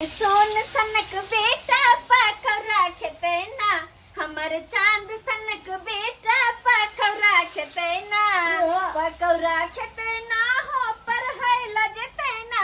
सोन सनक बेटा पकौड़ा खेतै ना, हमर चांद सनक बेटा पकौड़ा खेतै ना, पकौड़ा खेतै ना हो पढ़ाई ला जेतै ना,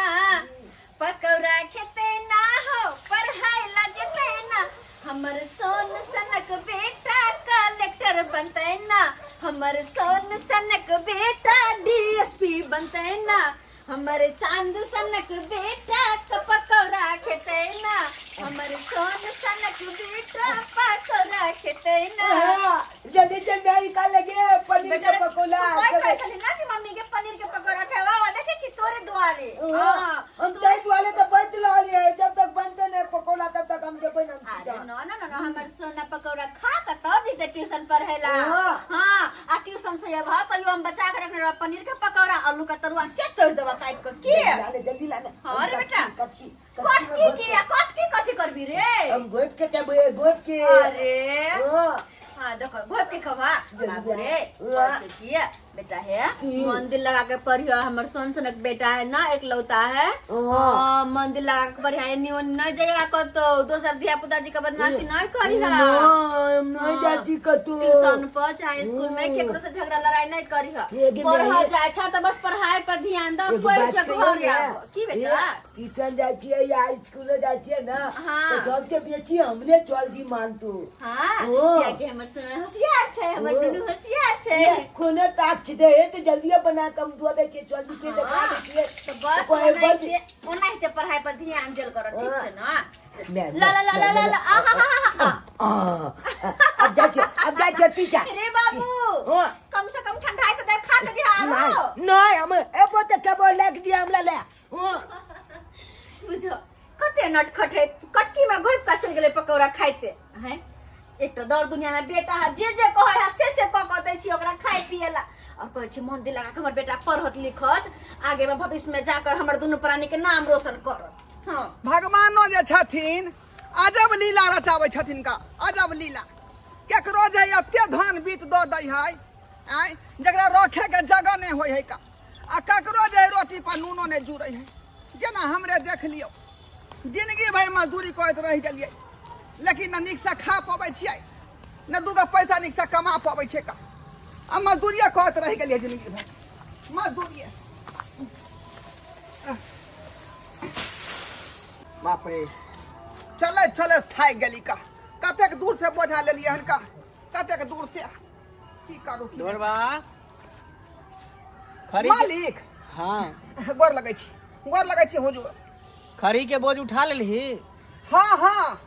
पकौड़ा खेतै ना हो पढ़ाई ला जेतै ना, हमर सोन सनक बेटा कलेक्टर बनतै ना, हमर सोन सनक बेटा डीएसपी बनतै ना, हमर चांद सनक बेटा के पकौड़ा खेतै ना, हमर सोन सनक बेटा पकौड़ा खेतै ना। हाँ, जल्दी चल जाई का लगे पनीर के पकौड़ा। तू कहै छली ना कि मम्मी के पनीर के पकौड़ा खेवा, देखै छी तोरे दुआरे। हाँ, हम चाय दुआले तो बैठ रहली है, जब तक बनते नहीं पकौड़ा तब तक हम जेबै ना। अरे न न न, हमर सोना पकौड़ा खा के तब जेतै ट्यूशन पढ़ैला। हाँ। हाँ, आ ट्यूशन से अब कहियो हम बचा के रखने रह पनीर के पकौड़ा आलू का तरुआ से तोड़ देबा काट के की। लाने जल्दी लाने। हाँ रे बेटा। कटकी कटकी की आ कटकी कथी करबी रे? हम गोट के खेबै, गोट के। अरे हाँ। हाँ देखो घोप के खवा जल्दी बाबू रे। हाँ। कैसे किया बेटा है? की? मन दिल लगा के पढ़ियो, हमर सोन सनक बेटा है ना एकलौता है। हाँ। हाँ, मन दिल लगा के पढ़िया, एनी ओनी नहीं जाइए कतौ, दोसर धिया पुता जी के बदमाशी नहीं करिहा। नहीं, हम नहीं हाँ। जाती कतौ। ट्यूशन पर चाहे स्कूल में केकरो से झगड़ा लड़ाई नहीं करिहा, ये कि पढ़ मेरे- जाए छा तो बस पढ़ाई पर ध्यान दो, एगो पढ़ बात के कहियौ घर ने? आबो की बेटा। ए, ट्यूशन जाइ छियै या स्कूलो जाइ छियै ना, हाँ। तऽ सबसे बेसी हमरे चल जी मानतू। हाँ, ओ। कियाकि हमर सोना होशियार छै, हमर ओ। दुनू होशियार छै। ये कोनो ताक छै दे तऽ जल्दी बना कऽ हम दऽ दै छियै, चल जी के देखा दै छियै। तऽ बस कोइ ओनाहिते ओनाहिते पढ़ाई पर ध्यान देल कर, ठीक छै ना? मैं- ला ला ला ला ला ला आहा हा हा हा। आ, अब जाइ छियै, अब जाइ छियै पीछा। रे बाबू, हाँ। कम से कम ठंडा से देख खा के जे आरो। नहीं नहीं, हम एबो तऽ केबो लग दिया हमरा ले। हाँ। बुझो कते नटखट है, कटकी में घोप का चल गेलै पकौड़ा खाइते हैं। एकटा दर दुनिया में बेटा है, जे जे कहै है से से कऽ कऽ दै छी ओकरा खाय पिए ला, और कहै छी मन दिल लगा के हमर बेटा पढ़त लिखत, आगे में भविष्य में जाकर हमर दुनू प्राणी के नाम रोशन करत। हाँ। भगवानो जे छथिन अजब लीला रचाबै छथिन का, अजब लीला। केकरो जे एते धन बीत दऽ दै है आँय, जकरा रखे के जगह नहि होइ है का, आ ककरो जे रोटी पर नूनो नहि जुड़ै है। जेना हमरे देख लियौ, जिंदगी भरि मजदूरी करैत रहि गेलियै, लेकिन ने नीकसँ खा पबै छियै ने दूगो पैसा नीकसँ कमा पबै छियै का, आ मजदूरिये करैत रहि गेलियै जिंदगी भरि मजदूरिये। बाप रे, चलैत चलैत थाकि गेली का, कतेक दूर से बोझा लेलियै हन का, कतेक दूर से, की करू की ढोरबा खरी मालिक। हाँ। गोर लगै छी, गोर लगै छी हुजूर। खरी के बोझ उठा लेलही? हाँ हाँ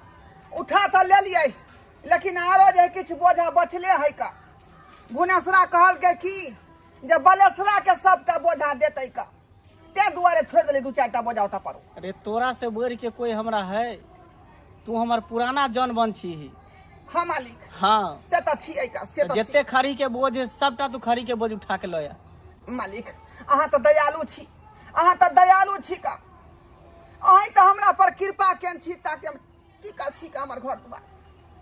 उठा तऽ लेलियै, लेकिन आरो जे किछु बोझा बचले है का। भुनेसरा कहलकै कि जे बलेसरा के सबटा बोझा देतै का, ते दुआरे छोड़ि देलियै दू चारिटा बोझा ओतऽ पर। अरे तोरा से बढ़ के कोई हमरा है? तू हमर पुराना जन बन छी। हाँ मालिक। हाँ। से तऽ छियै का, से तऽ जते छियै। खरी के बोझ है सबटा तू खरी के बोझ उठा के लऽ आ। मालिक अहाँ तऽ दयालु छी, अहाँ तऽ दयालु छी का, अहीं तऽ हमरा पर कृपा केने छी ताकि हम टिकल छी का हमर घर दुआर,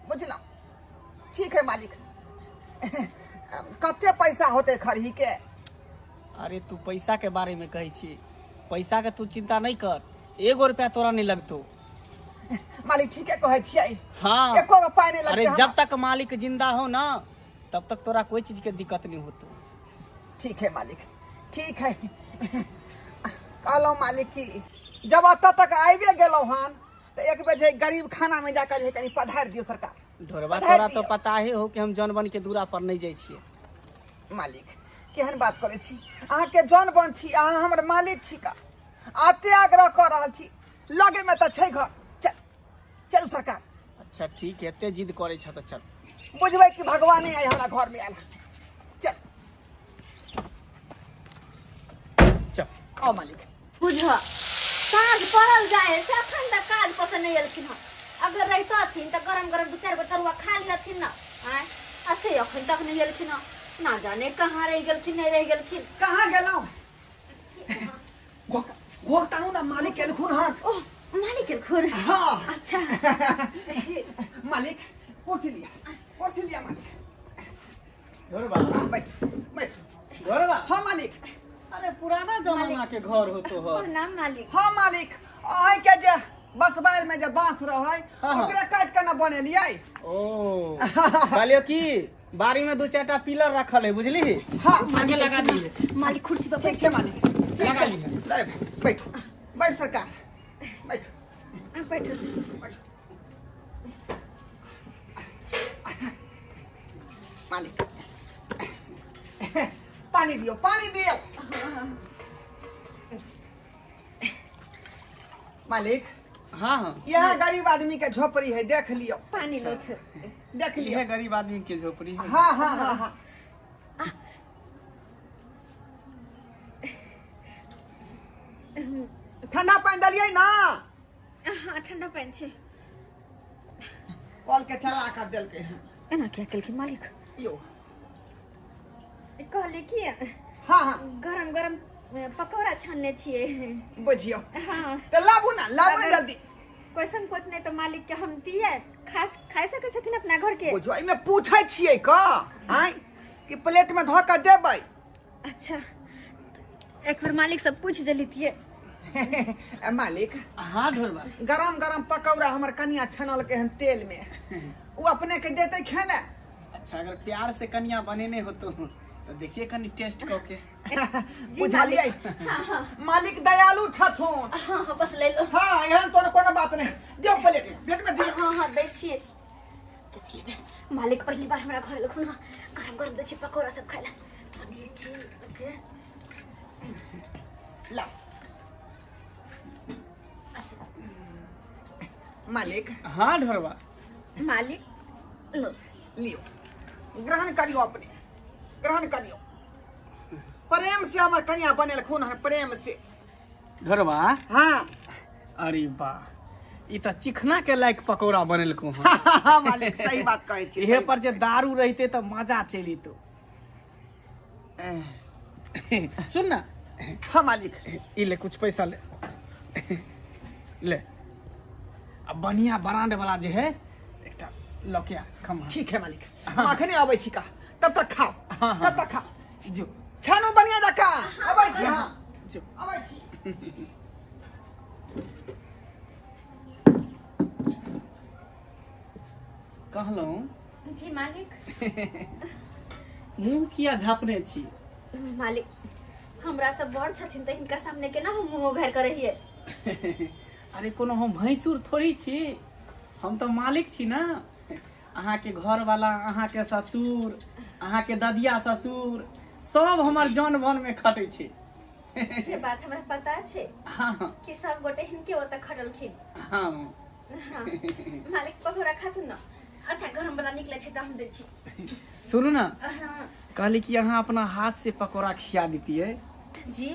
बुझलहुँ? ठीक है मालिक। कते पैसा होतै खरही के? अरे तू पैसा के बारे में कहै छी, पैसा के तू चिंता नहीं कर, एगो रुपया तोरा नहीं लगतो। मालिक ठीके कहै छियै। हाँ। एको रुपया नहीं लगतै। अरे हमरा। जब तक मालिक जिंदा हो ना तब तक तोरा कोई चीज के दिक्कत नहीं होतो। ठीक है मालिक, ठीक है। कहलहुँ मालिक की जब एतऽ तक आबि गेलहुँ हन तऽ एक बेर जे गरीब खाना में जाकर जे कनि पधारि दियौ सरकार। ढोरबा पधारि तोरा तो दियौ। पता ही हो कि हम जन बन के दूरा पर नहीं जाइ छियै। मालिक केहन बात करै छी, अहाँके जन बन छी, अहाँ हमर मालिक छी का, आते आग्रह कऽ रहल छी, लगे में तऽ छै घर, चल चलू सरकार। अच्छा ठीक है, एते जिद करै छ तऽ चल। बुझबै कि भगवाने आइ हमरा घर में आयल। चल चल। आओ मालिक। बुझ साँझ पड़ल जाए है से अखन तक काज पर से नहीं एलखिन हन, अगर रहितथिन तऽ गरम गरम दू चारि गो तरुआ खा लिहथिन ना। आँय, आ से अखन तक नहीं एलखिन हन, ना जाने कहाँ रहि गेलखिन, नहीं रहि गेलखिन। कहाँ गेलहुँ? घोकताहूँ ना मालिक एलखुन हन। ओह मालिक एलखुन? हाँ। अच्छा मालिक कुर्सी लिया, कुर्सी लिया मालिक। ढोरबा। बैस बैस। ढोरबा। हाँ मालिक। अरे पुराना जमाना के घर हो तो हो। प्रणाम मालिक। हाँ मालिक, अहीं के जे बसबाइल में जे बांस रहै हाँ, हाँ। ओकरे काटि के ना बनेलियै। ओ कहलियो कि बाड़ी में दू चारिटा पिलर रखल है, बुझली? हाँ। आगे लगा दिए। मालिक कुर्सी पर। ठीक छै मालिक, ठीक लगा छै। लिहे। ले, बैठू, बैठ सरकार, बैठू। बैठू। बैठू मालिक, पानी दियौ, पानी दियौ मालिक। हाँ हाँ। यहाँ गरीब आदमी के झोपड़ी है, देख लियो। पानी लोथ। देख लियो। इहे गरीब आदमी के झोपड़ी है। हाँ हाँ हाँ हाँ। ठंडा पानी देलियै ना? हाँ, ठंडा पानि छै। कल के चला कर देलकै हन। एना किया केलखिन मालिक? यो। कहली कि हाँ हाँ। गरम गरम पकौड़ा छानने छियै। बुझियौ। हाँ। तऽ लाबू ना, लाबू ना जल्दी। कोई संकोच नहीं तो मालिक के हम दिए, खास खाइ सकै छथिन अपना घर के। बुझियौ, एहिमे पूछै छियै क आँय कि प्लेट में धऽ कऽ देबै? अच्छा, एक बेर मालिक से पूछ जलितियै। ए मालिक। हाँ ढोरबा। गरम गरम पकौड़ा हमर कनिया छानलकै हन तेल में, ओ अपने के देतै खेले? अच्छा, अगर प्यार से कनिया बनेने हो तो देखिए कनी टेस्ट कऽ के। जी। बुझलियै? मालिक दयालु छथुन। हाँ हाँ, बस ले लो। हाँ, एहन तोर कोनो बात नहीं, दियौ प्लेट में, प्लेट में दियौ। हाँ हाँ, दै छियै। मालिक पहिली बार हमरा घर एलखुन हँ, गरम गरम दै छियै पकौड़ा सब खाइ ला। पनीर की के ला। अच्छा। मालिक। हाँ ढोरबा। मालिक लो। लियो, ग्रहण करियो, अपने ग्रहण करियो। प्रेम से हमर कनिया बनेलखुन हन, प्रेम से। ढोरबा। हाँ। अरे वाह, ई तऽ चिखना के लायक पकौड़ा बनेलको हँ। हाँ मालिक, सही बात कहै छी। इहे सही पर जे दारू रहिते तऽ मजा चलि एतो। बात। सुन ना। हाँ मालिक। ई ले, कुछ पैसा ले ले, आ बढ़िया ब्रांड वाला जे है एकटा लऽ के आ खम्हा। ठीक है मालिक, हम अखने अबै छी का, तब तक खाओ। हाँ, हाँ। तब तक खाओ। जो। छानू बढ़िया जकाँ, अबै छी। हाँ। जो। अबै छी। कहलहुँ। जी मालिक। मुँह किया झापने छी? मालिक, हमरा सब बड़ छथिन तऽ हिनका सामने केना हम मुँह उघारि कऽ रहियै? अरे, कोनो हम भैंसुर थोड़ी छी, हम तऽ मालिक छी ना। अहाँके घरवाला, अहाँके ससुर, अहाँके ददिया ससुर सब हमर जन बन में खटै छै। से बात हमरा पता छै हाँ कि सब गोटे हिनके ओतऽ खटलखिन। हाँ। हाँ मालिक, पकौड़ा खाथुन ना? अच्छा, गरम वाला निकले छै तऽ हम दै छी। सुनू ना। हाँ। कहली कि अहाँ अपना हाथ से पकौड़ा खिया दीतियै। जी?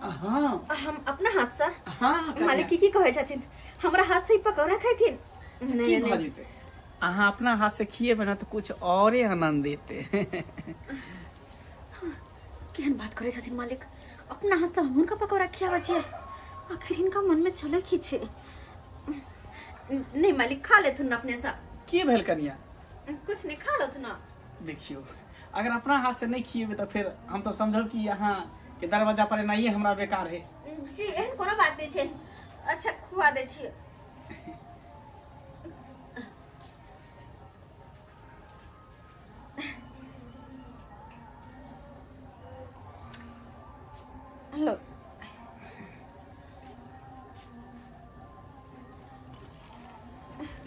हाँ। हम अपना हाथ से? हाँ। मालिक, की की कहै छथिन? हमरा हाथ से ही पकौड़ा खाइथिन? की नहीं। भऽ नहीं। जेतै? अहाँ अपना हाथ से खिएबै ना तऽ कुछ औरे आनंद एतै। केहन बात करै छथिन मालिक? अपना हाथ से हम हुनका पकौड़ा खियाबै छियै? आखिर हिनका मन में चलै की छै? नहीं मालिक, खा लेथुन ना अपने से। की भेल कनिया? कुछ नहीं, खा लेथुन ना। देखियौ, अगर अपना हाथ से नहीं खिएबै तऽ फेर हम तो समझब कि अहाँ के दरवाजा पर एनाइए हमरा बेकार है। जी, एहन कोनो बात नहीं छै। अच्छा, खुआ दै छियै। लो।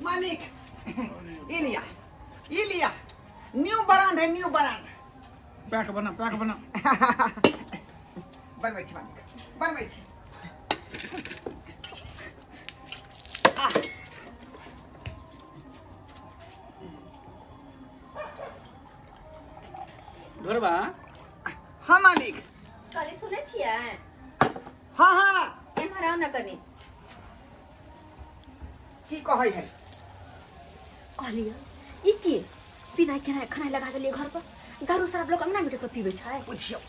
मालिक, ई लिया, ई लिया, न्यू ब्रांड है, न्यू ब्रांड। पैक बना, पैक बना। बनबै छी मालिक, बनबै छी। आ, ढोरबा। हाँ मालिक। कहली, सुनै छियै? हाँ हाँ। एम्हर आउ ने कनी। की कहै है? कहलियै, ई की पिनाइ खेनाइ खानाइ लगा देलियै घर पर? दारू शराब लोक अंगना में कऽ पीबै छै? बुझियौ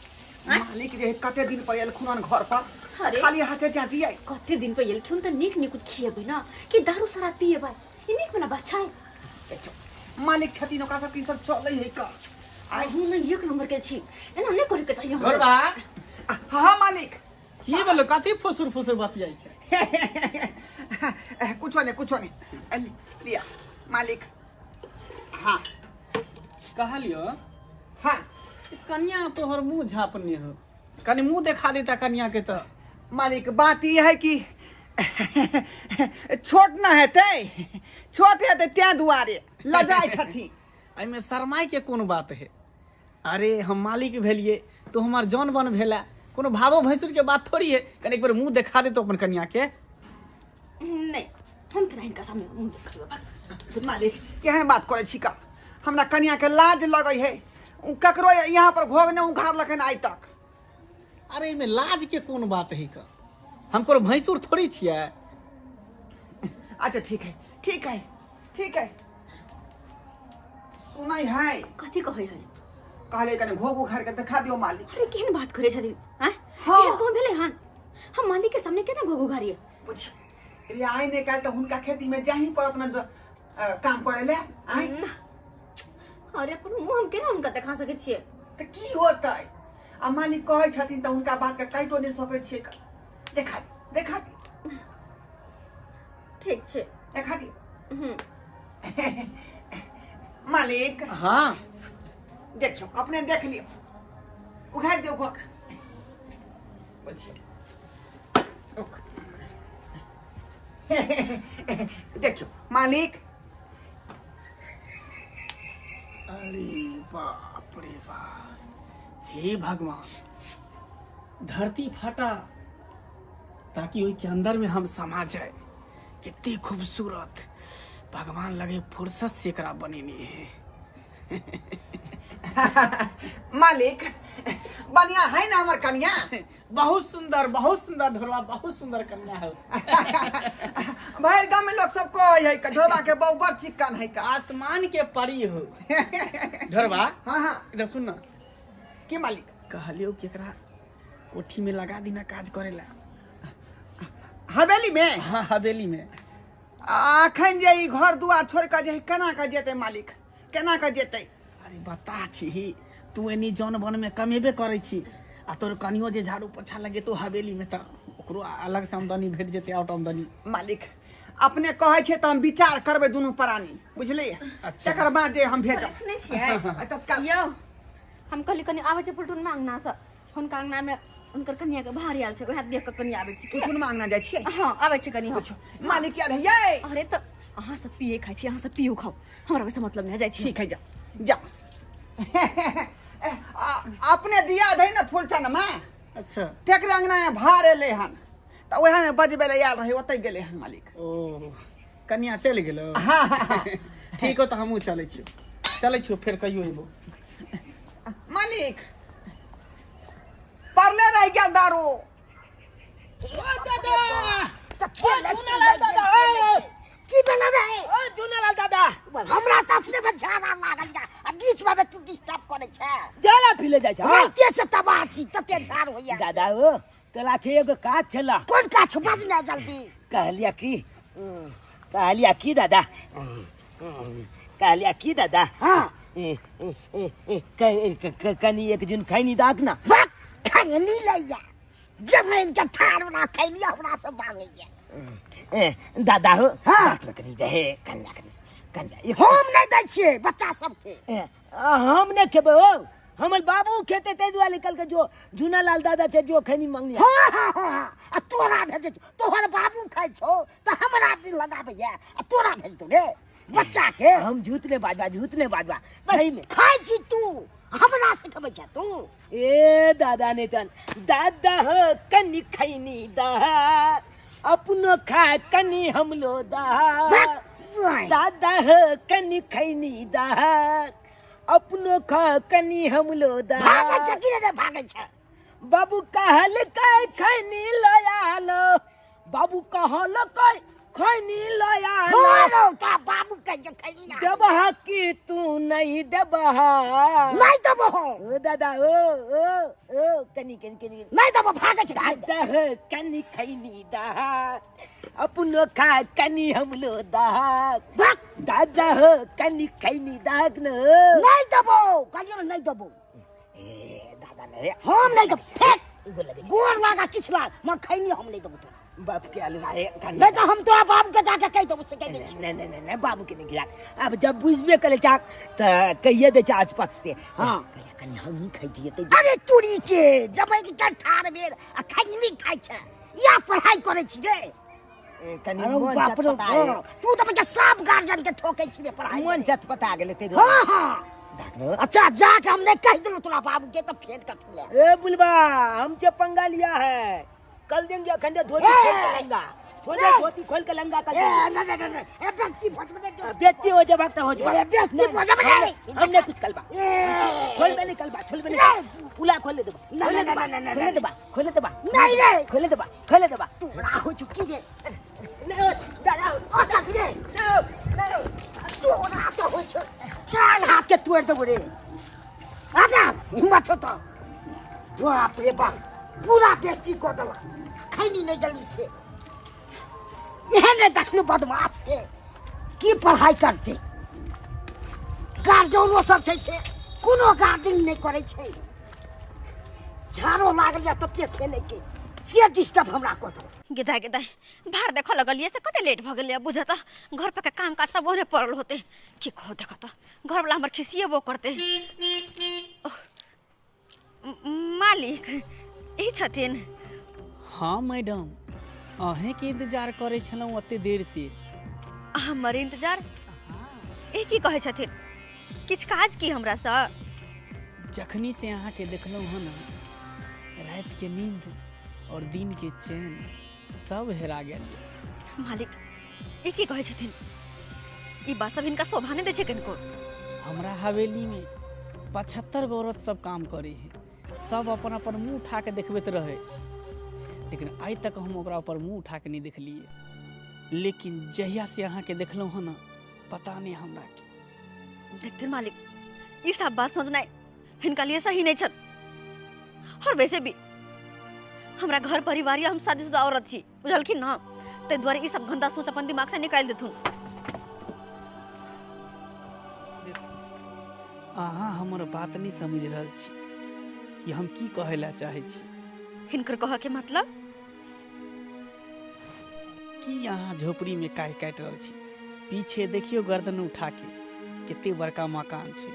आँय? मालिक जे कते दिन पर एलखुन हन घर पर, अरे। खाली हाथे जा दियै? कते दिन पर एलखिन तऽ नीक नीक खिएबै ने कि दारू शराब पिएबै? ई नीक वाला बात छै? देखियौ मालिक छथिन, ओकरा सबके ई सब चलै है का आइ हम ने एक नंबर के छी, एना नहि करे के चाहिए हमरा। ढोरबा। हाँ मालिक। की भेलो? कथी फुसुर फुसुर बतियाइ छै? कुछो नहीं, कुछो नहीं। लिया मालिक। हाँ कहलियो। हाँ। कनिया तोहर मुंह झापने हो, कनि मुंह देखा देता कनिया के। तो मालिक बात ई है कि छोट ना हेतै, छोट हेतै तें दुआरे लजाइ छथिन। एहिमे शरमाइ के कोन बात है? अरे हम मालिक भेलिए, तो हमार जौन बन भेला, कोनो भावो भैंसुर के बात थोड़ी है। कनि एक बार मुंह देखा दे तो अपन कनिया के। नहीं, हम केना हिनका सामने मुंह देखबै? मालिक केहन बात करै छी का? हमरा कनिया के लाज लगै है, उ ककरो यहाँ पर घोघ नहि उघारलखिन आइ तक। अरे एहिमे लाज के कोन बात है का? हम कोनो भैंसुर थोड़ी छियै। अच्छा ठीक है, ठीक है, ठीक है। सुनै है? कथी कहै है? कहले कनि घोघ उघार के देखा दियौ मालिक। अरे केहन बात करै छथिन? आँय? हाँ। एहन कोन भेलै हन? हम मालिक के सामने केना घोघ उघारियै? बुझ रे, आइ नहि काल्हि तऽ हुनका खेती में जाही पड़त ने काम करे ले। आइ अरे अपन मुँह हम केना हुनका देखा सकै छियै? तऽ की होतै? आ मालिक कहै छथिन तऽ हुनका बात के काटो नहि सकै छियै। देखा दे, देखा दे। ठीक छै, देखा दे। मालिक। हाँ। देखियौ, अपने देख लियौ, उघारि दियौ घोघ। बुझियौ, देखियौ मालिक। अरे बाप रे बाप, हे भगवान, धरती फटा ताकि ओहि के अंदर में हम समा जाए। कितनी खूबसूरत, भगवान लगे फुर्सत से एकरा बनेने है। मालिक बढ़िया है ना हमर कन्या? बहुत सुंदर, बहुत सुंदर ढोलवा, बहुत सुंदर कन्या है। भरि गाँव में लोग सब कहै है कि ढोलवा के बहु बड़ चिक्कन है का। आसमान के परी हो ढोलवा। हाँ हाँ। इधर सुन ना। की मालिक? कहलियो कि एकरा कोठी में लगा दीना काज करेला। हवेली में? हाँ हवेली में। अखन जे ई घर दुआर छोड़ के जे केना के जेतै मालिक, केना के जेतै? अरे बता छी, तू एनी जौन बन में कमेबे करै छी, आ तोर कनियो जे झाड़ू पोछा लगे तो हवेली में तऽ ओकरो अलग से आमदनी भेट जेतै, आउट आमदनी। मालिक अपने कहै छै तऽ हम विचार करबै दुनू प्राणी, बुझलियै? अच्छा। तकर बाद जे हम भेजब। सुनै छियै? आ तत्काल। यौ हम कहली कनि आबै छै फुलटुनमा अङ्गनासँ, हुनका अङ्गनामे हुनकर कनियाके भार आयल छै, वएह देख कऽ कनि आबै छी। फुलटुनमा अङ्गना जाइ छियै? हँ आबै छै कनि हम। मालिक आयल है यै। अरे तऽ अहाँ सब पिए खाइ छी, अहाँ सब पियो खाउ, हमरा ओहिसँ मतलब नहि जाइ छी। ठीक है, जाओ जाओ। अपने दिया दे ना फुलचनमा। अच्छा। तेकरे अंगना में भार एलै हन तऽ वएह में बजबै लए आयल रहै, ओतै गेलै हन मालिक। ओ कनिया चलि गेलो? हाँ हाँ। ठीक हो, तऽ हमहूँ चलै छियौ, चलै छियौ, फेर कहियो एबो। मालिक पड़ले रहि गेल दारू। की भेल रे? ओ जूनालाल दादा, हमरा तऽ अपने में झाड़ा लागल या आ बीच में तू डिस्टर्ब करै छै। जाला पीले जाइ छै। राइते से तबाह छी, तते झाड़ होइया। दादा ओ तोला छै एगो काज छला। कोन काज छौ? बाज ना जल्दी। कहलिया की, कहलिया की दादा, कहलिया की दादा? हाँ। कनी एक जुन खैनी दाग ना। खैनी लैया जमीन के थार बना खैनी हमरा से मांगैया। दादा हो। हाँ। कनी दे कन्या, कनी कन्या। हम नहीं दै छियै बच्चा सबके। हम नहीं खेबै हो, हमर बाबू खेते ताहि दुआरे कहलकै जो जूनालाल दादा छै जो खैनी मंगनी। हाँ हाँ हाँ, आ तोरा भेजै छौ, तोहर बाबू खाइ छौ तऽ हमरा भी लगाबैया आ तोरा भेजतौ रे बच्चा के। हम झूठ नहीं बाजबा, झूठ नहीं बाजबा, छै में खाइ छी तू, हमरा सिखबै छै तू। ए दादा नहीं तन दादा हो कनी खैनी दा, अपनो खा कनी हमलो दा। दादा हो कनी खैनी दा, अपनो खा कनी हमलो दा। भागै छै कि रे? भागै छै। बाबू कहल कै खैनी लयालो, बाबू कहल कै खैनी लयालो। बोलो ता बाबू कह जो खैनी देबह कि तू नहीं देबह? नहीं देबहो। ओ दादा ओ ओ ओ कनी कनी कनी नहीं देबो, भागै छै। दादा हो कनी खैनी दा, अपनो खा कनी हमलो दा। दादा हो कनी खैनी दाग न। नहीं देबो कहलियो नहीं देबो। ए दादा नहीं, हम नहीं देबो, फेक गोर लागा किछु लाग म खैनी हम नहीं देबो तोरा। बाप के आलू आए नहीं तो हम तोरा बाप के जाके कह देबो से कह दे। नहीं नहीं नहीं नहीं बाबू के नहीं गिरा अब जब बुझबे करे चाक त कहिए दे चाच पकते। हाँ। कहिया कनी हम ही खाई दिए ते। अरे चूड़ी के जबै के ठार बेर आ खैनी खाइ छै या पढ़ाई करै छी रे। कनी अरे मन बाप रे चटपटा आए। बाप, तू तो बच्चा सब गार्जियन के ठोकै छी रे पढ़ाई मन चटपटा गेलै ते। हाँ हाँ दाखलो। अच्छा जाके हमने कह दिलो तोरा बाबू के तो फेल कथी ले। ए बुलबा हमसे पंगा लिया है कल देंगे अखंडे धोती खोल के लंगा छोड़ धोती खोल के लंगा कर ए ना ना ना ए व्यक्ति भजबे देंगे। बेटी हो जब भक्त हो जब ए व्यक्ति भजबे हमने कुछ कलबा ए खोल बे नहीं कलबा खोल बे नहीं पुला खोल दे ना ना ना ना ना खोल दे खोल दे नहीं रे खोल दे खोल दे तू बड़ा हो चुकी रे नहीं दादा ओ तक रे नो नो तू ना तो हो छ कान हाथ के तोड़ देबो रे आगा हिम्मत छ तो बाप रे बाप पूरा बेइज्जती कर देला खैनी नहीं गेलू से एहन देखलू बदमाश के की पढ़ाई करते गार्जियनो सब छै से कोनो गार्डिंग नहीं करै छै झाड़ो लागल या तते से नहीं के से डिस्टर्ब हमरा कऽ देलक। गिदा गिदा भार देखऽ लगलियै से कते लेट भऽ गेलै बुझऽ तऽ घर पर के काम काज सब ओहने पड़ल होते की कहू देखऽ तऽ घरवला हमर खिसिएबो करते। मालिक ई छथिन? हाँ मैडम अहें के इंतजार करे छलहुँ ओते देर से। हमर इंतजार? ई की कहै छथिन किछु काज की हमरासँ? जखनी से अहाँ के देखलहुँ हन रात के नींद और दिन के चैन सब हेरा गेल। मालिक ई की कहै छथिन ई बात सब हिनका शोभा नहि दै छै कनिको। हमरा हवेली में 75 गो औरत सब काम करे है सब अपन अपन मुँह उठा के देखबैत रहे लेकिन आइ तक हम ओकरा ऊपर मुँह उठा के नहीं देखलिए। लेकिन जहिया से अहाँ के देखलहुँ हन पता नहीं हमरा की। देखथिन मालिक ई सब बात सोचनाइ हिनका लिए सही नहीं छल और वैसे भी हमरा घर परिवार या हम शादीशुदा औरत छी बुझलखिन ना ताहि दुआरे ई सब गंदा सोच अपन दिमाग से निकालि देथुन। अहाँ हमर बात नहीं समझ रहल छी कि हम की कहै ला चाहै छी। हिनकर कहऽ के मतलब की अहाँ झोपड़ी में काहि काटि रहल छी? पीछे देखियो गर्दन उठा के कते बड़का मकान छै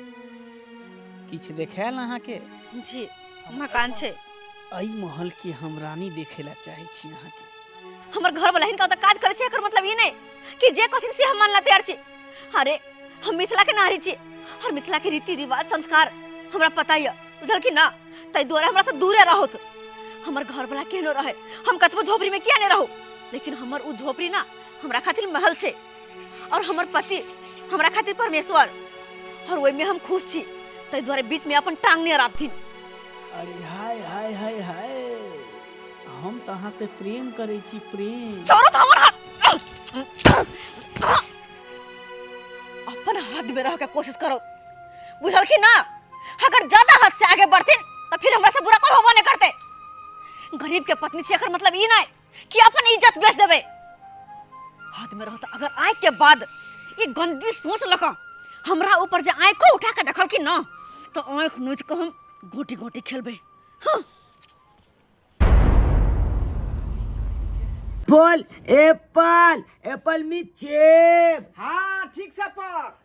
किछु देखायल अहाँ के? जी मकान छै। एहि महल के हम रानी देखे ला चाहै छी अहाँ के। हमर घर वाला हिनका ओतऽ काज करै छै एकर मतलब ई नहि कि जे कहथिन से हम मानला तैयार छी। अरे हम मिथिला के नारी छी और मिथिला के रीति रिवाज संस्कार हमरा पता यऽ बुझलखिन ना ताहि दुआरे हमरा से दूरे रहत। हमर घर वाला केहनो रहे हम कतबो झोपड़ी में किया नहीं रहू लेकिन हमर उ झोपड़ी ना हमरा खातिर महल छै और हमर पति हमरा खातिर परमेश्वर और ओहि में हम खुश छी ताहि दुआरे बीच में अपन टांग नहीं अड़ाबथिन। अरे हाय हाय हाय हाय हम तऽ अहाँ से प्रेम करै छी प्रेम। छोड़ो तो हमर हाथ अपन हाथ में रह के कोशिश करो बुझलखिन ना अगर ज्यादा हद से आगे बढ़थिन तो फिर हमरा से बुरा कोई होबो नहीं करते। गरीब के पत्नी छी एकर मतलब ई नहीं कि अपन इज्जत बेच देबै। हाथ में रहत अगर आय के बाद ई गंदी सोच लक हमरा ऊपर जे आंखो उठा के देखलखिन ना तो आंख नोच के हम गोटी गोटी खेलबै। हाँ। बोल एप्पल एप्पल मी चेप। हाँ ठीक से पक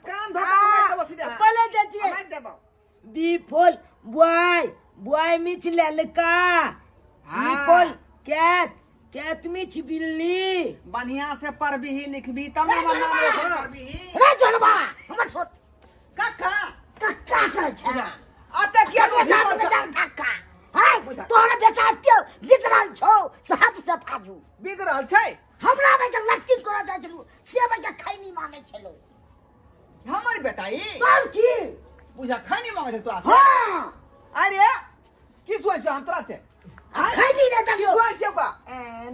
कान धोका मार देबो सीधे। एप्पल दे छियै मार देबो। बी फॉल बॉय बॉय मिच ललका सी फॉल कैट कैट मिच बिल्ली। बढ़िया से पढ़बिही लिखबी तब ना हमर नाम रोशन करबिही। रे जनबा हमर छोट कक्का कक्का करै छै अते किया कक्का रोजी जान पर जान कक्का हाय तोहर बेटा के बिगड़ल छौ से हाथ से फाजू बिगड़ल छै। हमरा में के लट्टी करऽ जाइ छलू से में के खैनी मांगै छलू। हमर बेटा ई तब की बुझा खैनी मांगै छै तोरा से? हाँ। अरे की सोच छौ हम तोरा से? खैनी नहीं देलियो। की सोच छौ ओकरा?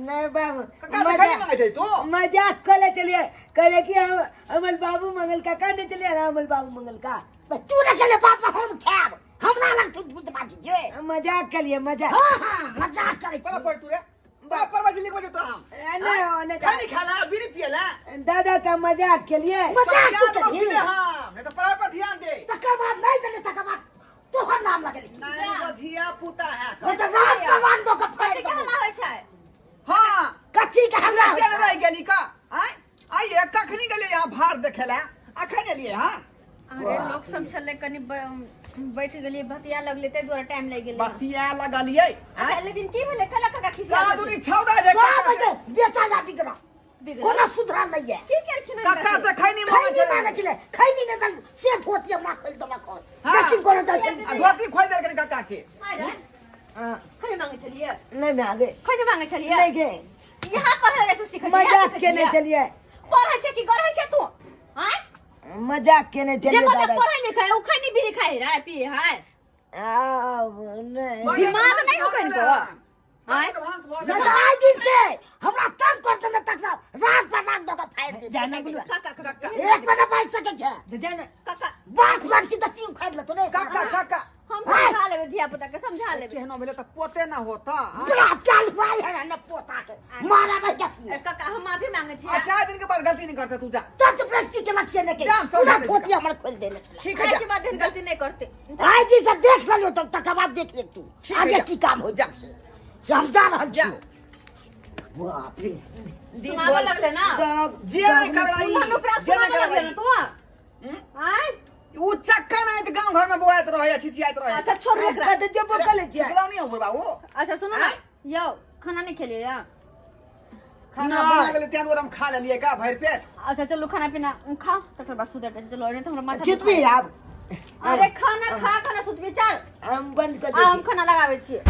नहीं बाबू, कक्का से खैनी मांगै छै तू? मजाक करे चलिए करे कि हम अमल बाबू मंगल का का नहीं चलिए अमल बाबू मंगल का। तू नहीं चले बाप हम खाब हमरा लग तू भूत बाजी जे। मजाक करिए मजाक। हाँ हाँ मजाक करे बड़ा पड़ तू रे बड़ा पर बाजी लिखबो तो हम। नहीं नहीं खानी खाला बीड़ी पियला दादा का मजाक के लिए मजाक तू तू सीधे हम नहीं तो पढ़ाई पर ध्यान दे। तकर बाद नहीं देले तकर बाद तोहर नाम लगल नहीं तो धिया पुता है नहीं तो रात परवान दो के फेर कथी हल्ला होइ छै? हाँ कथी के हल्ला होइ केना छै? रहि गेली का आय आइए कखनी गेलियै यहाँ भार देखे ला अखन एलियै हाँ अरे लोक सब छलै कनि बैठ गेलियै बतिया लगलै ताहि दुआरे टाइम लागि गेलै बतिया लगलियै अच्छा, लेकिन की भेलै कला काका खिसिया साधुनी छौड़ा जे सब काका से जे बेटा या बिगड़ा बिगड़ल? कोनो सुधरल नहीं है की केलखिन हन काका से खैनी मांगै खैनी छलै मांगे छलै खैनी नहि देल से धोती हमरा खोलि देलक हन हाँ। लेकिन कोनो जाइ छै आ धोती खोलि देलखिन काका के माय रे, खैनी मांगे छलियै नहीं मांगे खैनी मांगे छलियै नहीं गे यहाँ पढ़े जैसे सीखै छै, यहाँ मजाक सीखै केने छियै? चलिए पढ़ै छै कि गढ़ै छै तू आँय मजाक केने जे चलिए बच्चा दादा पढ़ै लिखै है, उ खैनी बीड़ी खाइ रहा पिए है आब नहीं दिमाग नहीं हो गइल को? आँय? एडवांस भऽ नहि गेलै तऽ आइ दिन से हमरा तंग कर देने तक रात पर रात दऽ के फाड़ि दे जाना बुलवा काका काका एक मिनट बाजि सकै छै जाना काका बाप लग छी तऽ की उखाड़ि लेतो रे काका काका हम समझा लेबै धिया पुता के समझा लेबै केहनो भेलै तऽ पोते ना होता आँय? बाप काल भाई है न पोता के मारा भाई कथी ए, काका हम माफी मांगे छी अच्छा दिन के बाद गलती नहीं करते तू जा तब तो बेइज्जती के लक्ष्य ने के जा, हम समझा पूरा दै छी धोती हमर खोलि देने छला ठीक है आइ जा के बाद हम गलती नहीं करते आइ जी से देख लेलियो तब तकर बाद देख ले तू ठीक है, आगे जा। की काम हो जा से हम जा रहल जा। छी बाप रे सुनाबऽ लगले ना जे नहीं करवाई अनुप्रास जे नहीं सुनाबऽ लगले करवाई ना तू आँय उ चक्का नहीं तऽ गांव घर में बोआइत रहै छिचियाइत रहै अच्छा छोड़ू एकरा कत जो बकल छियै सुनाउ नहीं हो बाबू अच्छा सुनू ना आँय? यौ खाना नहीं खेलिए या खाना बना गेलै तें दुआरे हम खा लेलियै का भरि पेट अच्छा चलू खाना पीना खाओ तकर बाद सुतै के चलो नहीं तो हमरा माथा सुतबी दुखाए। आब अरे खाना खा खाना सुतबी चल हम बंद कर आ दै हम छी खाना लगाबै छियै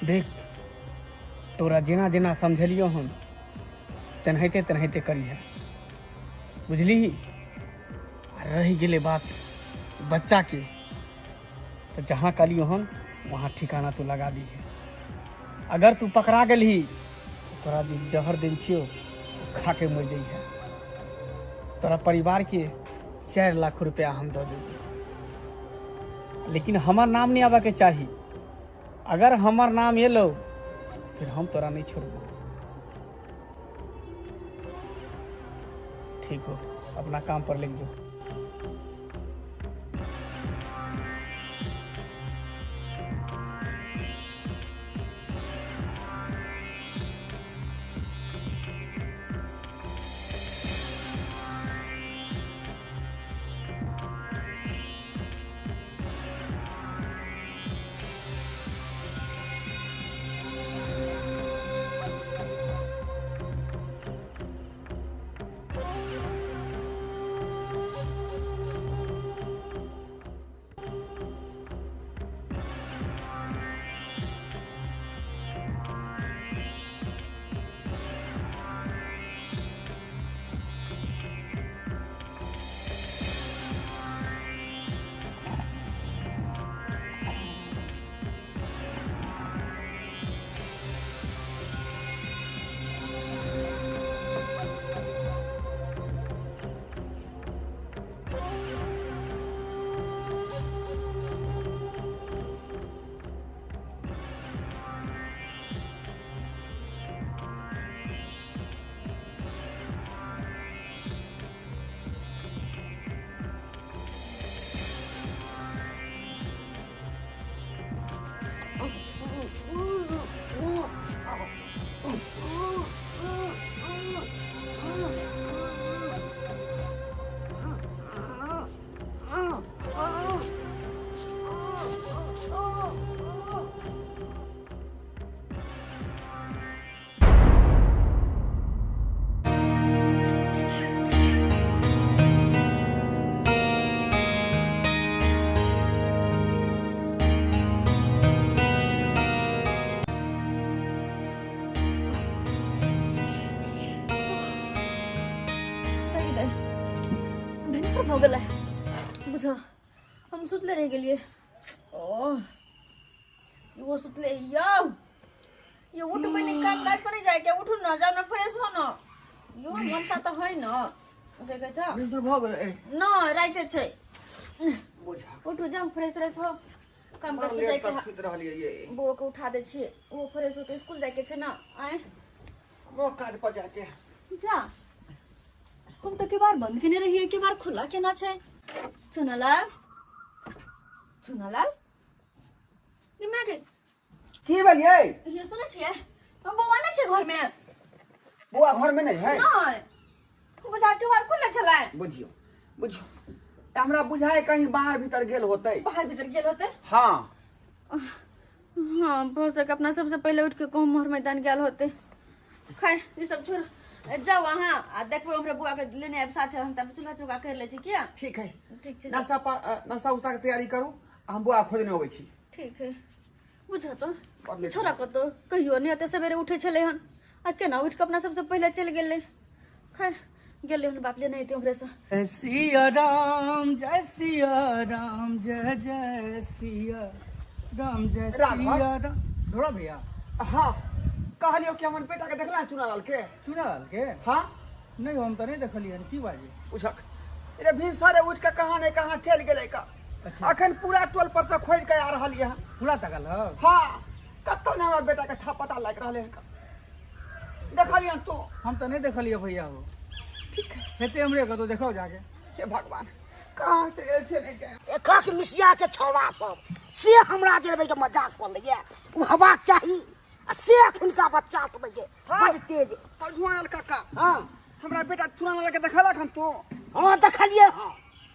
देख तोरा जेना जेना समझेलियो हन तेनाहिते तेनाहिते करिहे बुझलिही आ रहि गेलै बात बच्चाके तऽ जहाँ कहलियो हन वहाँ ठिकाना तू लगा दीहे अगर तू पकड़ा गेलही तऽ तोरा जे जहर देने छियौ ओ खा के मरि जइहे तोरा परिवारके 4 लाख रुपया हम दऽ देबो लेकिन हमर नाम नहीं आबऽके चाही अगर हमर नाम एलो फिर हम तोरा नहीं छोड़बो ठीक हो अपना काम पर लग जाओ भिनसर भऽ गेलै बुझ हम सुतले रहि गेलियै ओ इहो सुतले यौ यो उठ पहिले काम काज पर नहीं जाए के उठू न जाओ न फ्रेश हो न यो मनसा तऽ है न देखै छ भिनसर भऽ गेलै न राइते छै बुझा उठू जाओ फ्रेश फ्रेश हो काम काज पर लेट जाए के तक सुति रहलियै ये बौआ के उठा दै छियै ओ फ्रेश होते स्कूल जाए के छै न आय हमरो काज पर जाके जा हम तऽ केबार बंद केने रहियै, केबार खुला केना छै? चुनालाल, चुनालाल, गे माय गे। की भेलियै? ये सुनै छियै, बौआ नहि छै घरमे? बौआ घरमे नहि है? नहि, बाजार के बार खुलल छलै। बुझियौ बुझियौ, हमरा बुझाय कहीं बाहर भीतर गेल होतै। बाहर भीतर गेल होतै? हाँ। हाँ, भऽ सके अपना सबसे पहिले उठि के कहूँ मोहर मैदान गेल होतै। खैर, ई सब छोड़, जाउ अहाँ आ देखबै हमरे बौआ के लेने आबि साथे, हम तब चूल्हा चौका करि लै छी। किया? ठीक है। ठीक छै। नाश्ता नाश्ता उस्ता के तैयारी करू, हम बौआ खोजने अबै छी। ठीक है। बुझ तो बदले छोरा कतौ कहियो नहि एते सवेरे उठै छलै हन, आ केना उठि कऽ अपना सबसँ पहिले चलि गेलै। खैर, गेलै हन बाप लेने एतै हमरेसँ। जय सिया राम, जय सिया राम, जय जय सिया राम, जय राघव। सिया राम। ढोरा भैया। हाँ, कहलियो कि हमर बेटा के देखला चुनालाल के? चुनालाल के? हाँ। नहीं, हम तऽ नहीं देखलियै हन, की बाजे? पूछक रे, भिनसरे उठ के कहाँ ने कहाँ चलि गेलै का। अच्छा। अखन पूरा टोल पर से खोजि के आ रहल यऽ। पूरा तकल हौ? हाँ, कतौ ने हमरा बेटा के ठा पता लागि रहलै हन। देखलियन तू? हम तऽ नहीं देखलियै भैया हो। ठीक है। हेतै हमरे कतौ, देखो जाके। हे भगवान, कहाँ से गेल से नहीं गए। एकक मिसिया के छौड़ा सब से हमरा जरबै के मजाक बनैया, ओ हवा चाही आ से अखुनका बच्चा सब के हाँ। बड़ तेज। झुआनल काका। हाँ। हमरा बेटा चुनानल के देखलक हन तू? हाँ, देखलियै हँ।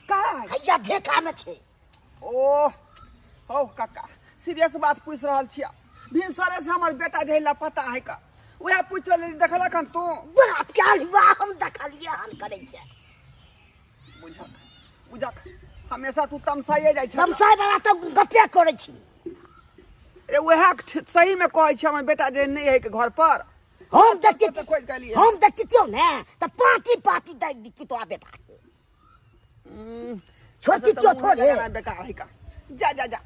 कहाँ है? हैया ढेका में छै। ओह हौ काका, सीरियस बात पूछ रहल छियै, भिनसरे से हमर बेटा जे लापता है का, उएह पूछ रहल, देखलक हन तू? बाप के हुआ, हम देखलियै हन करै छै। बुझक बुझक, हमेशा तू तमसाइए जाइ छै। तमसाइ वाला तऽ गप्पे करै छी। ए उएह सही में कहै छी, हमर बेटा जे नहि है के घर पर। हम देखती कतऽ खोजि के एलियै? हम देखतियौ ने तऽ पाती पाती दै दितियौ तोरा बेटा के। छोड़ती क्यों थोड़े? लगाना बेकार है का, जा जा जा,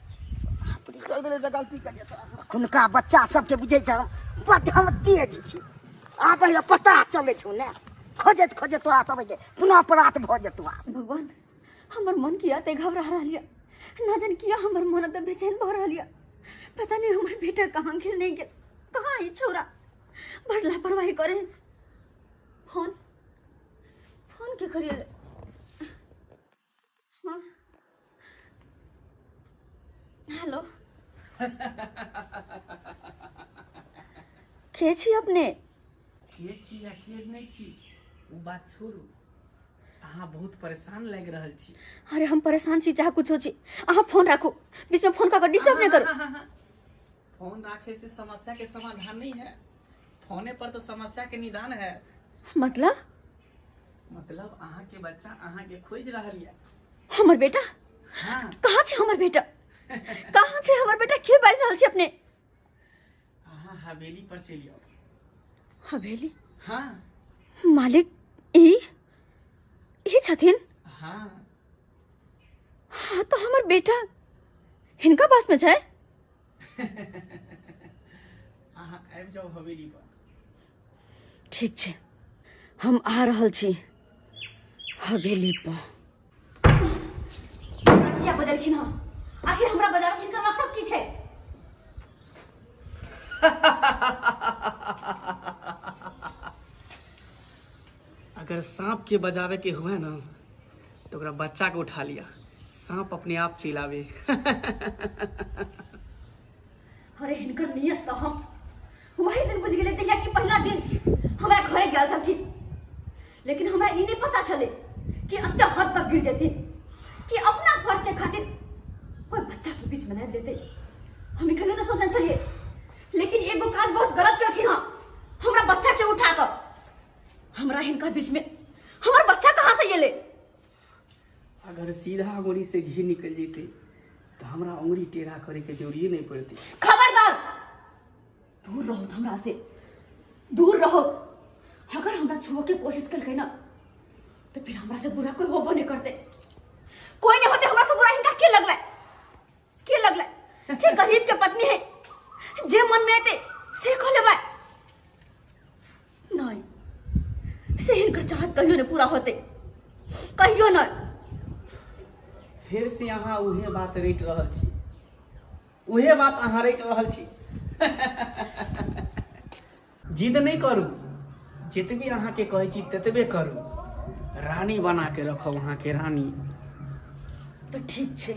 चल गेलै तऽ गलती करियै तोरा। अखुनका बच्चा सबके बुझै छ बड्ड हम तेज छी, आब हे पता चलै छौ ने, खोजैत खोजैत तोरा सबके पुनः प्रात भऽ जेतौ आब। भगवान, हमर मन किया ते घबरा रहल यऽ, ना जान किया हमर मन एते बेचैन भऽ रहल यऽ। पता नहीं हमर बेटा कहाँ गेल, नहीं गेल, कहाँ ई छौड़ा बड़ लापरवाही करे। फोन फोन के करिए? हाँ, हेलो, के छी अपने? के छी या के नहीं छी ओ बात छोड़ू, अहाँ बहुत परेशान लागि रहल छी। अरे हम परेशान छी चाहे कुछो छी, अहाँ फोन राखू, बीच में फोन कऽ डिस्टर्ब नहीं करू। फोन राखे से समस्या के समाधान नहीं है, फोने पर तो समस्या के निदान है। मतलब? मतलब अहाँ के बच्चा अहाँ के खोज रहल ये। हमर बेटा? हाँ। कहाँ छै हमर बेटा, कहाँ छै हमर बेटा? के बाजि रहल छी अपने? अहाँ हवेली पर चलि आउ। हवेली? हाँ। मालिक ई ई छथिन? हाँ। हाँ, तो हमर बेटा हिनका पास में छै? अहाँ आबि जाउ हवेली पर। ठीक छै, हम आ रहल छी हवेली पर। हमरा किया बजलखिन हँ? आखिर हमरा बजाबे हिनकर मकसद की छै? अगर सांप के बजावे के हुए ना तो ओकरा बच्चा के उठा लिया, सांप अपने आप चलि आवे। अरे हिनकर नियत तो हम वही दिन बुझ गेलियै जहिया कि पहिला दिन हमरा घरे गेल छलखिन, लेकिन हमरा ई नहीं पता छलै कि एते हद तक गिर जेथिन कि अपना स्वार्थ के खातिर कोई बच्चा के बीच में लाबि लेतै। हम ई कहियो नहीं सोचने छलियै, लेकिन एगो काज बहुत गलत केलखिन हँ, हमरा बच्चा के उठा कऽ हमरा हिनका बीच में हमर बच्चा कहाँ से एलै? अगर सीधा अंगुरी से घी निकल जैते तो हमरा अंगुरी टेढ़ा करे के जरूरी नहीं पड़ती। खबरदार, दूर रहो हमरा से, दूर रहो। अगर हमरा छुए के कोशिश कलकै ना तो फिर हमरा से बुरा कोई होबो नहीं करते, कोई नहीं होते हमरा से बुरा। हिनका के लगलै, के लगलै के गरीब के पत्नी है, जे मन में एते से कह लेबै नहीं, से हिनकर चाहत कहियो नहीं पूरा होते, कहियो नहीं। फिर से अहाँ उहे बात रटि रहल छी, उहे बात अहाँ रटि रहल छी। जिद नहीं करू, जतबे अहाँके कहै छी ततबे करू। रानी बना के रखब अहाँके रानी। तऽ ठीक छै,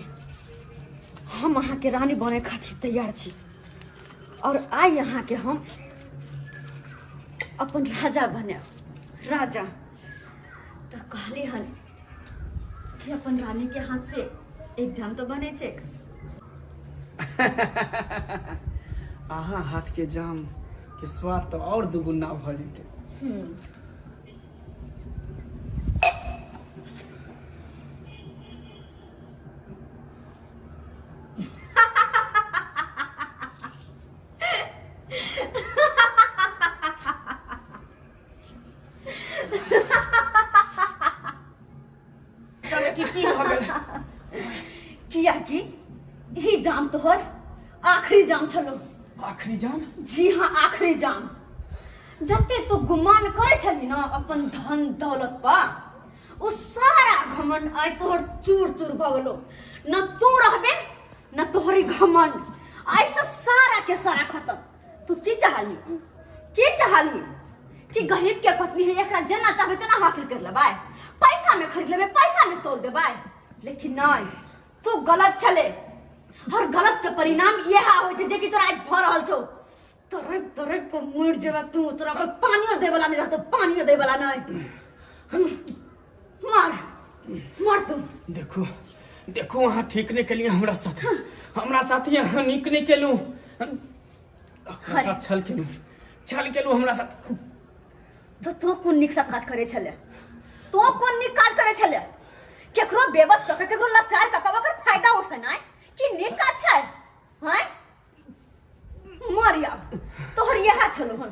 हम अहाँके रानी बनै खातिर तैयार छी और आइ अहाँके हम अपन राजा बनायब, राजा। तऽ कहली हन कि अपन रानी के हाथ से एग्जाम तऽ बनै छै। अहाँ हाथ के जाम के स्वाद तऽ और दुगुना भऽ जेतै। चल की की भऽ गेल? कियाकि ई जाम तोहर आखिरी जाम छलो। आखिरी जाम? जी हाँ, आखिरी जाम। जते तू गुमान करे छली ना अपन धन दौलत पर, ओ सारा घमंड आइ तोहर चूर चूर भऽ गेलो। न तू रहबे न तोहरी घमंड, आइ से सारा के सारा खत्म। तू की चाहली, की चाहली कि गरीब के पत्नी है, एकरा जेना चाहबे तेना हासिल कर लेबै, पैसा में खरीद लेबै, पैसा में तोल देबै। लेकिन नहीं, तू गलत छले और गलत के परिणाम इएह होइ छै जे कि तोरा आइ भऽ रहल छौ। तोरे तोरे को मर जेबा तू, तोरा कोई पानियो दे वाला नहीं रहतो, पानियो दे वाला नहीं। मार मार तू। देखो देखो, अहाँ ठीक नहीं केलिए हमरा साथ, हमरा साथ अहाँ नीक नहीं केलू, हमरा साथ छल केलू, छल केलू हमरा साथ। तो तू कोन नीक सा काज करे छले, तू कोन नीक काज करे छले? केकरो बेबस कऽ के, केकरो लाचार कऽ के ओकर फायदा उठेनाइ की नीक काज छै? हैं मरिया, तोहर इएह छलो हन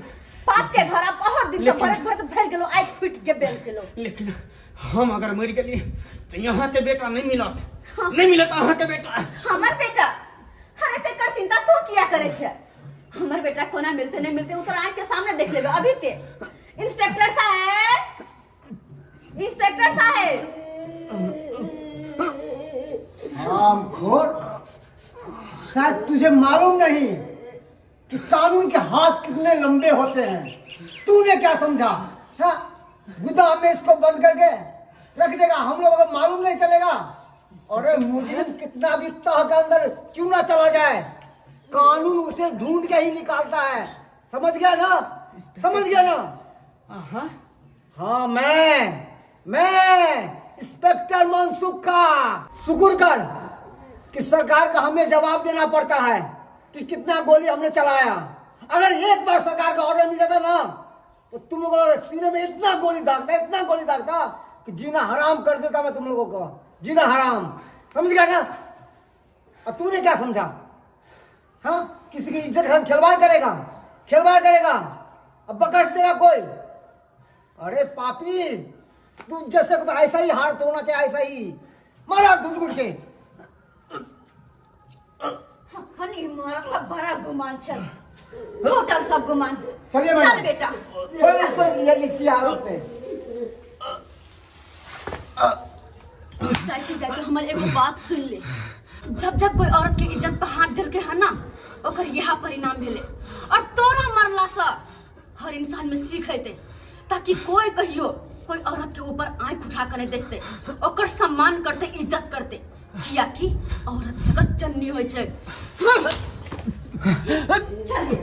पाप के घरा बहुत दिन से भरत भरत भर गेलो, आइ फूट के बेल गेलो। लेकिन हम अगर मर गेली तो यहाँ के बेटा नहीं मिलत। हाँ। नहीं मिलत अहाँ के बेटा। हमर बेटा? अरे तेकर चिंता तू किया करे छे? हमर बेटा कोना मिलते नहीं मिलते उ तोरा आँख के सामने देख लेबे अभी ते। इंस्पेक्टर साहेब, इंस्पेक्टर साहेब। हरामखोर, शायद तुझे मालूम नहीं कि कानून के हाथ कितने लंबे होते हैं। तूने क्या समझा? हाँ, गोदाम में इसको बंद करके रख देगा, हम लोगों को मालूम नहीं चलेगा। अरे मुजरिम कितना भी तह के अंदर क्यों ना चला जाए, कानून उसे ढूंढ के ही निकालता है। समझ गया ना? समझ गया ना? हाँ हाँ, मैं इंस्पेक्टर मनसुख का शुक्र कर कि सरकार का हमें जवाब देना पड़ता है कि कितना गोली हमने चलाया। अगर एक बार सरकार का ऑर्डर मिल जाता ना तो तुम लोगों को सीने में इतना गोली दागता, इतना गोली दागता कि जीना हराम कर देता मैं तुम लोगों को, जीना हराम। समझ गया ना? और तूने क्या समझा? हाँ, किसी की इज्जत के साथ खिलवाड़ करेगा, खिलवाड़ करेगा, अब बकस देगा कोई। अरे पापी, तू जैसे को तो ऐसा ही हार तोड़ना चाहिए, ऐसा ही मारा घुट घुट के। अपन इमारत का बड़ा गुमान छल, टोटल सब गुमान। चलिए मैडम। चल बेटा, छोड़ो इसको ये इसी हालत में। जाते जाते हमर एगो बात सुन ले। जब जब कोई औरत के इज्जत पर हाथ धर के है ना, ओकर यह परिणाम भेले। और तोरा मरला से हर इंसान में सीख हेतै, ताकि कोई कहियो कोई औरत के ऊपर आंख उठा कर नहीं देखते, ओकर सम्मान करते, इज्जत करते। कियाकि औरत जगत जननी होइ छै। चलिए।